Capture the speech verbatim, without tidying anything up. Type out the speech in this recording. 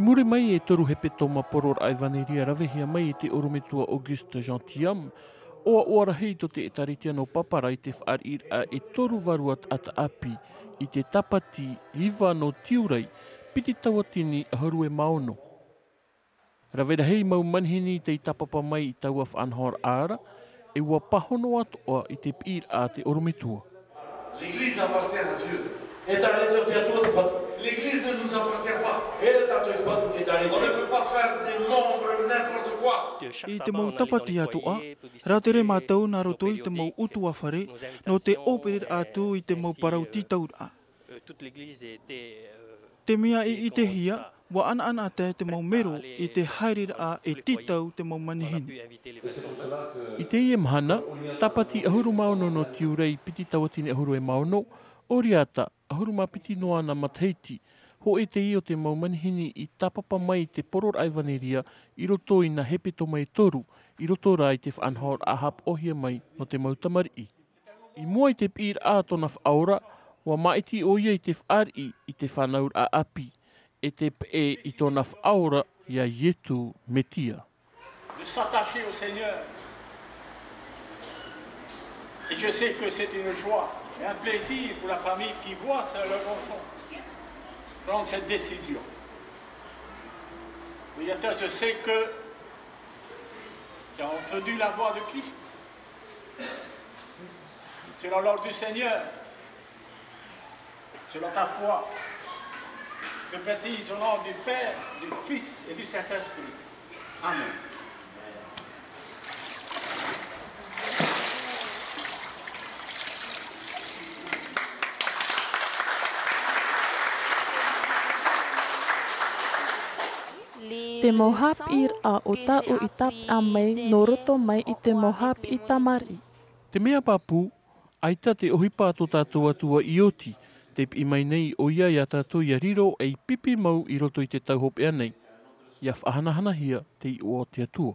Muri mai e toru hepetoma poroʻraʻa ʻevaneria ravehia mai e te ʻorometua Auguste Gentilhomme, ʻoaʻoa rahi tō te ʻētārētia nō Papara i te fāriʻiraʻa e toru vārua taʻata ʻāpī i te tāpati iva nō Tiurai, piti tauatini ʻahuru e mā ono. Rave rahi mau manihini tei tāpapa mai i taua faʻanahoraʻa ra, e ʻua pāhono atoʻa i te piʻiraʻa a te ʻorometua. L'Église appartient à Dieu. E tātou e pea atu te fatu. L'Église ne nous appartient pas. E rā tātou te fatu, e tātou. On ne peut pas faire des membres n'importe quoi. I te mau tāpati atoʻa, rātere mātou nā roto i te mau ʻutuāfare, nō te ʻōpereraʻa atu i te mau parau tītauraʻa. Te mea i ʻitehia, ʻua ʻanaʻanatae te mau mero i te haereraʻa e tītau te mau manihini. I teie mahana, tāpati ʻahuru mā ono nō Tiurai piti tauatini ʻahuru e mā ono, ʻoriata, ʻahuru mā piti noa nā matahiti, hōʻē teie o te mau manihini i tāpapa mai i te poroʻraʻa ʻevaneria i roto i nā hepetoma e toru, i roto rā i te faʻanahoraʻa haʻapaʻohia mai nō te mau tamariʻi. I mua i te piʻiraʻa a tōna Faʻaora, ʻua māʻiti ʻoia i te fāriʻi i te fānauraʻa ʻāpī, e te peʻe i tōna Faʻaora iā Ietu Metia. De s'attacher au Seigneur. Et je sais que c'est une joie et un plaisir pour la famille qui voit ça, leur enfant prendre cette décision. Médiateur, je sais que tu as entendu la voix de Christ. Selon l'ordre du Seigneur, selon ta foi, te baptise au nom du Père, du Fils et du Saint-Esprit. Amen. Te mau haʻapiʻiraʻa o tāʻu i tāpeʻa mai nō roto mai i te mau haʻapiʻi tamariʻi. Te mea pāpū, ʻaita te ʻohipa a tō tātou Atua i oti, tē piʻi mai nei ʻoia iā tātou ʻia riro ei pipi mau i roto i te tau hopeʻa nei, ʻia faʻahanahanahia te iʻoa o te Atua.